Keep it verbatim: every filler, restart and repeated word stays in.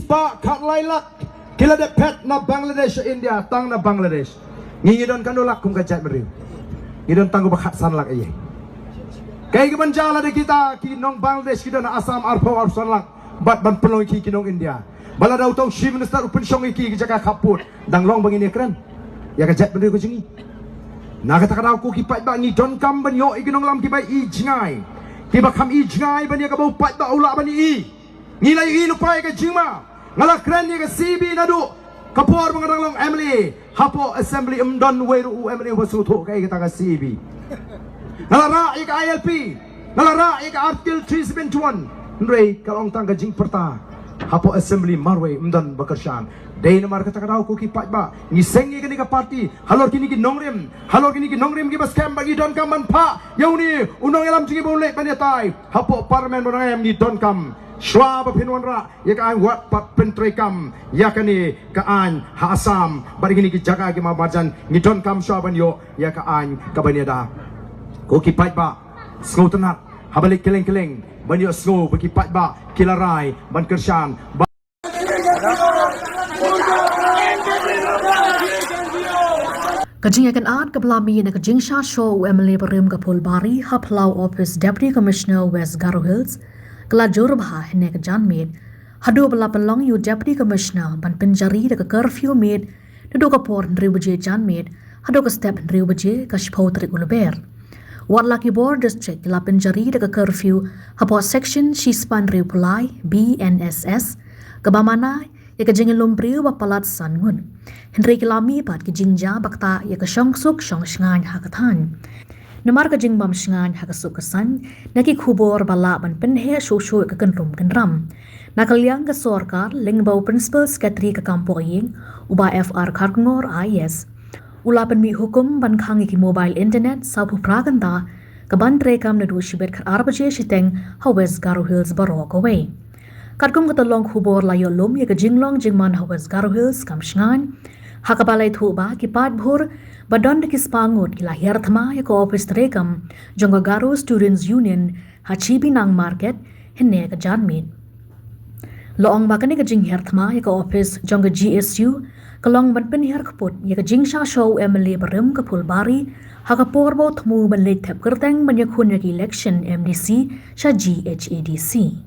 Pah khatlai lak ki la dep phet na Bangladesh sha India, tang na Bangladesh. Ngi ngi don katno lak kum ka jaitbynriew? Ngi don tang kumba khatsan lak ïa. Kaei kaban jia lada kita ki nong Bangladesh ki don ha Assam arphew arphew san lak bad ban pynlong ïa ki ki nong India. Ba lada uto u Chief Minister u pynshong ïa ki ki jaka khappud, dang long ba ngin ïakren ïa ka jaitbynriew ka jong ngi. Na kata ka daw ko ki paidbah, ngi donkam ban ïoh ïa ki nongïalam kiba i jngai, kiba kham i jngai ban ïa kaba u paidbah u lah ban i. Ngi la ïohi lypa ïa ka jingma. Nga la kren ïa ka C A B naduh ka por ba nga dang long M L A. Hapoh Assembly ym don wei ruh u M L A uba sngewthuh kaei kata ka C A B. Nga la rah ïa ka I L P, nga la rah ïa ka Article three seven one. Hynrei ka long tang ka jingpyrta hapoh Assembly marwei, ym don ba kyrshan. Dei namar kata ka daw ko ki paidbah, ngi seng ïa kane ka party halor kine ki nongrim, halor kine ki nongrim kiba skhem, ba ngi donkam ban phah ïa une u nongïalam jong ngi ba un leit ban ïatai hapoh Parliament ba nang em. Ngi donkam shuwa ba phin wanrah ïa ka aiñ, wat pat pyntreikam ïa kane ka aiñ ha Assam bad kine ki jaka ki marjan. Ngi donkam shuwa ban ïoh ïa ka aiñ kaban ïada. Ko ki paidbah, sngewtynnat, haba leit kylleng kylleng ban ïohsngew ba ki paidbah ki la rai ban kyrshan. Ka jingïakynad kaba la mih na ka jingsha shoh u M L A barim ka Phulbari ha phyllaw office Deputy Commissioner West Garo Hills ka la jur bha hynne ka janmiet, haduh ba la pynlong ïa u Deputy Commissioner ban pynjari da ka curfew miet naduh ka por hynriew baje janmiet haduh ka step hynriew baje ka shiphew tarik u Lber. Wat la ki bor district ki la pynjari da ka curfew hapoh section shispah hynriew phew lai B N S S, kaba mana ïa ka jingïalum briew ba palat san ngut. Hynrei ki la mih pat ki jingjia ba ktah ïa ka shongsuk shongshngaiñ ha ka thaiñ. Namar ka jingbam shngaiñ ha ka suk ka saiñ na ki khubor ba lah ban pynheh shuh shuh ïa ka kynrum kynram. Na ka liang ka sorkar, lyngba u Principal Secretary ka kam pohïing, u Bah F R Kharkongor I A S, u la pynmih hukum ban khang ïa ki mobile internet sawphew phra kynta kaban treikam naduh shibit khatar baje shiteng ha West Garo Hills baroh kawei. Katkum kata long khubor la ïoh lum ïa ka jinglong jingman ha West Garo Hills kam shngaiñ, ha kaba la ïathuh ba ki paid bhur ba don da ki spah ngut ki la hiar thma ïa ka office treikam jong ka Garo Students Union ha Chibinang Market hynne ka janmiet. La ong ba kane ka jinghiar thma ïa ka office jong ka G S U ka long ban pynhiar kput ïa ka jingsha shoh u M L A barim ka Phulbari ha ka por ba u thmu ban leit thep kyrteng ban ïakhun ïa ka election M D C sha G H A D C.